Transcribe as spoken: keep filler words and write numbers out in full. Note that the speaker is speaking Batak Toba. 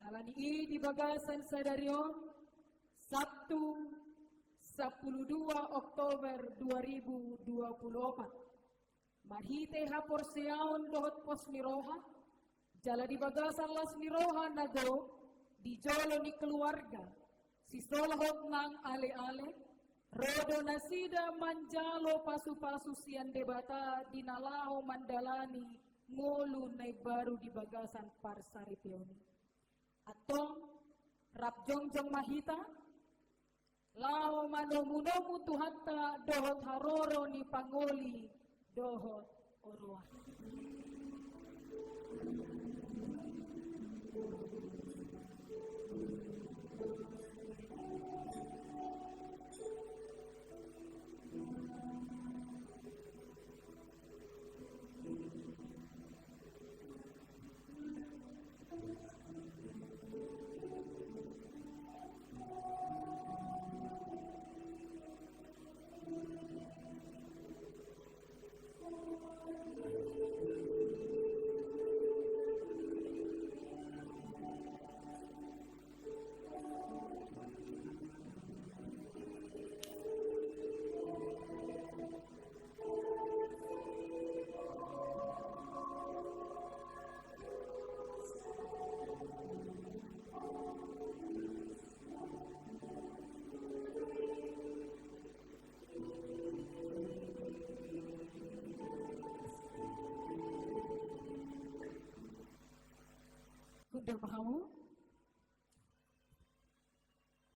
Alani i di bagasan sadari on, Sabtu, sampulu dua Oktober dua ribu dua puluh opat, marhite haporseaon dohot pos ni roha, jala di bagasan las ni roha na gok di jolo ni keluarga, sisolhot nang ale-ale, ro do nasida manjalo pasu-pasu sian Debata di na laho mandalani ngolu na imbaru di bagasan parsaripeon i. Antong, rap jongjong ma hita, laho manomu-nomu Tuhanta dohot haroro ni pangoli dohot oroan. Hundul ma hamu,